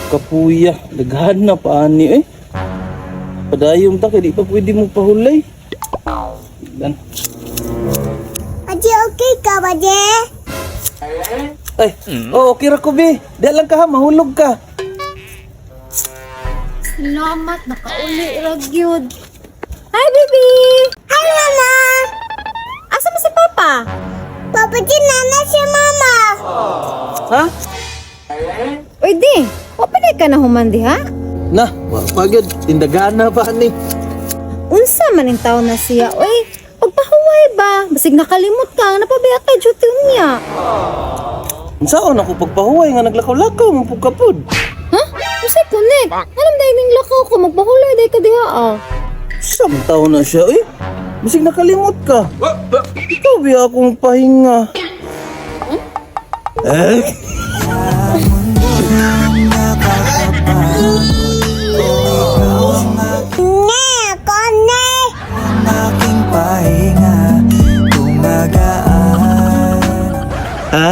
Kapuya, daghan na pa ani eh. Padayom ta kay di pa pwede mo pahulay. Dan. Baje, okay ka, Baje? Ay, oh, okay ra ko be. Di lang ka ha, mahulog ka. Salamat, nakauli ra gyud. Hi, baby! Hi, Mama! Asa mo si Papa? Papa G, nana si Mama. Ha? Uy, di. Wa pa ka na human diha? Na, wa pa gyud. Tindagan na pa ani. Unsa man ang taon na siya, uy? Pagpahuway ba? Basig nakalimot ka, napabiya kay duty niya. Unsaon ako pagpahuway nga naglakaw-lakaw man pud kapod. Ha? Unsay connect? Alam dahil ning lakaw ko, magpahulay dahil ka diha ah. Sam taon na siya eh. Bisig nakalimot ka. Ikaw biya akong pahinga. Eh? Ne, kone. Aking pahinga tumagaan. Ha?